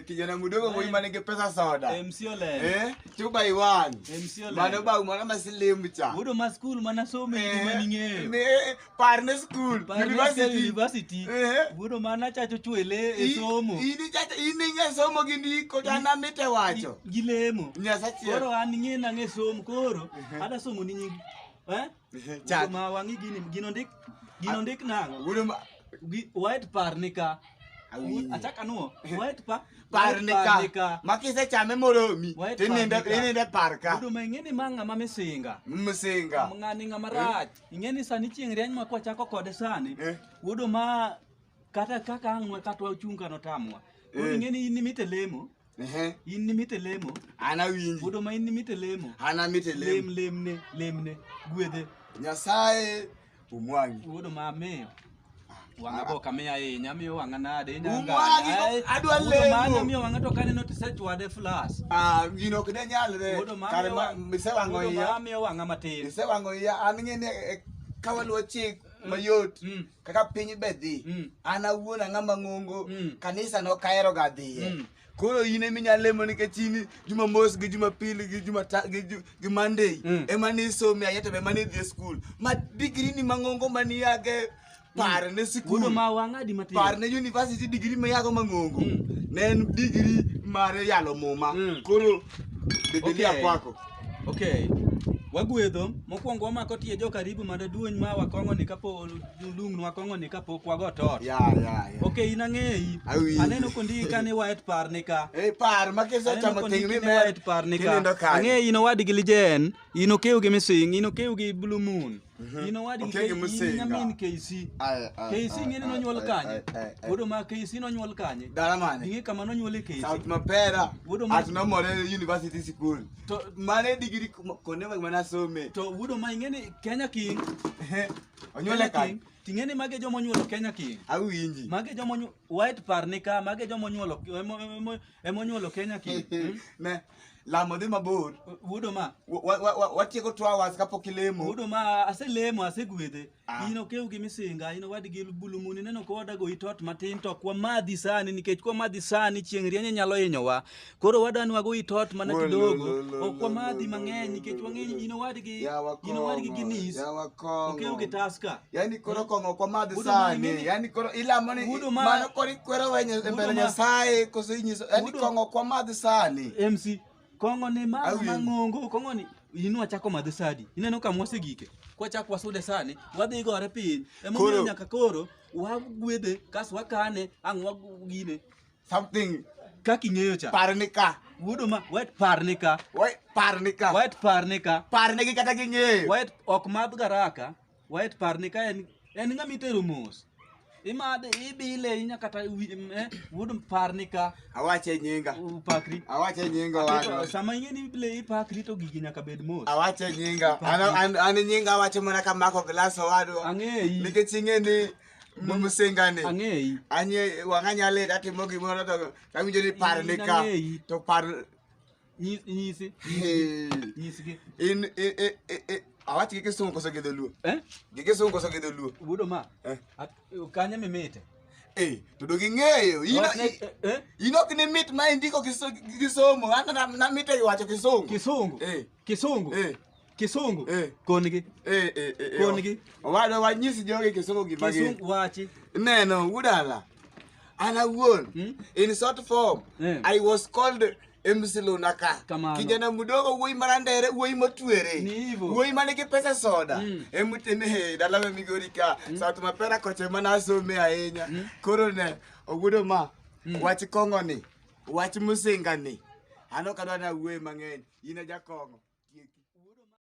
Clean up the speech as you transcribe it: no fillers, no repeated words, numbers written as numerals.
Kijana mdogo wuoyi man gi pesa soda. MC Olendo. Eh, 2 by 1. MC Olendo. Mano ba mano ma silim cha. Wuodo ma skul mana some Eh, gima ning'eyo. ne, Parne school, Parne university. University. Eh. Wuodo mana chacho chwele e somo. In ichacho in ing'e somo gi ndiko to an amite wacho. Gi lemo. Nyasache. Koro an ing'e nang'e somo koro ada somo ni nying. Eh? Chak. Wuodo ma wang'i gini gino ndik gino ndik nang'o? Wuodo ma White par ni ka. Awinji. Achak anuo. White pa. par ni ka. Ma kisechame moromi White tinindo par ni ka. tinindo e par ka. Wuodo ma ing'e ni ma ng'ama misinga. Msinga. Ng'ani ng'ama rach. Ing'e ni sani chieng' rieny ma kwachako kode sani. Eh. Wuodo ma kata kaka ang' wa kata wachung' ka notamwa. Koro Eh. ing'e ni in nimite lemo. Ehe. In nimite lemo. An awinji. Wuodo ma in nimite lemo. An amite Lem lemo. lemne lemne gwedhe. Nyasaye umwangi. Wuodo ma amiyo. Wang'a bo kamiya ahinya, amiyo wang'a nade, inya Umwagi, nganya. Ai, adwa wuodo ma lemo. amiyo wang'a to kaneno tisechwade flas. Ah, gino ok ne nyalre. Wuodo ma Kare amiyo ma wang- misewang'o wuodo ma iya. amiyo wang'a matin. Isewang'o iya. An ng'e ni eh, ka waluwo chik mayot Mm. kaka piny be dhi. Mm. An awuon ang'ama ng'ongo Mm. kanisa nok ahero ga dhiye. Mm. Koro in ema inyalo lemo nikech in Jumamos gi Jumapil gi Jumata gi Ju- gi Monday Mm. ema ni some ahinya to be ema ni idhi e skul. Ma degree ni mang'ongo maniyage par ne sikul. Wuodo ma wang'a di matin. Par ne university degree mayago mang'ongo. Mm. Ne en degree mar yalo muma. Mm. Koro Biblia Okay. kwako. Okay. Wagwedho, mokwongo wamako tie jo karibu mondo duony ma wakong'o ni kapo lung'nwa kong'o ni kapok wago tot. Ya ya ya. Okay, in ang'eyi. Awinji. Aneno kondiki ka ni white par ni ka. Eh par ma Aneno kisechamo kondiki ting' ni mimer white par ni ka. tinindo kanyo. Ang'eyi in owadgi Lijen, in okew gi Mising, in okew gi Blue Moon. In owadgi Okew gi in Musinga. nyamin KC. Ai, ai, KC ai, ing'e ni ai, nonyuol ai, kanye? ai, ai, ai. Wuodo ma KC nonyuol kanye? Dala mane? Ing'e kama nonyuole KC. South Mapera. Wuodo ma- At nomore University School. To Mane degree konde mag mana some. to wuodo ma ing'e ni Kenya King. Onyuole Kenya kanye? King. Ting'e ni mage joma onyuolo Kenya King. Awinji. Mage joma onyuolo White par ni ka, mage joma onyuolo emo onyuolo Kenya King. Hmm? Ne lamo dhi mabor. Wuodo ma Watieko 2 hours kapok ilemo. Wuodo ma aselemo asegwedhe. Ah. In okew gi misinga, in owadgi bulumuni neno ka wadago itot matin to ok wamadhi sani nikech kwamadhi sani chieng' rieny nyalo hinyowa. Koro wadani wago itot mana Wo, lo, kidogo, lo, lo, ok wamadhi lo, lo, mang'eny lo, nikech lo, wang'eyo lo. in owadgi Yawa in owadgi kong'o, Guinness. yawa kong'o. Okew gi Tusker. Yani koro kong'o ok wamadh Wuodo ma sani. ing'eni- Yani koro ilamo ni Wuodo ma- mano koro ikwero wenyo e mbele Wuodo ma- Nyasaye koso inyiso yani Wuodo- kong'o ok wamadh sani. MC kong'o ni mano Awinjo. mang'ongo kong'o ni in wachako madhe sadi ineno kama wasegike kwachako wasude sani wadhi gore piny emomiyo Koro- nyaka koro wagwedhe kas wakane ang' wagine Something kaka ing'eyo cha par ni ka. wuodo ma white par ni ka Wai par ni ka. white par ni ka Par negi kata ging'eyo. white ok madh garaka white par ni ka en en ng'ama itero mos imadhe ibile inya kata wuodo par ni ka Awache nyinga. upakri Awache nyinga Aketo- owadwa. sama ing'e ni ibile ipakri to gigi nyaka bed mos Awache nyinga. An an an nyinga awacho mana kamako glass owadwa. Ang'eyi. Nikech ing'e ni mumsinga ni. Ang'eyi. Anye wang'a nyale atimo gimoro to awinjo ni par ni ka. Ang'eyi. To par Nyisi. Hey. Nyisgi. In awach gi kisungu koso gi dholuo? Eh? Gi kisungu koso gi dholuo? Wuodo ma. Eh. Kanye mimite? Eh, to dong ing'eyo. In Wachne- eh? in ok ni mit ma indiko gi somo. An namite wacho kisungu. Kisungu. Eh. Kisungu. Eh. Kisungu. Eh. Kongi. Eh, eh, eh, eh. Kongi. Owadwa wanyis jogi kisungu gima gin. Kisungu wachi. Neno, udala. An awuon, Hmm? in short form, Eh. I was called MC Lunaka. Kamano. Kijana mdogo wuoyi marandere, wuoyi motwere. Ni hivyo. Wuoyi manigi pesa soda. Mm. Emuteme he dalawa Migori ka. South Mapera kocha ema nasome ahinya. Koro ne, owuodo ma, wach kong'o ni, wach musinga ni. An ok adwa ni awuoye mang'eny, in e jakong'o.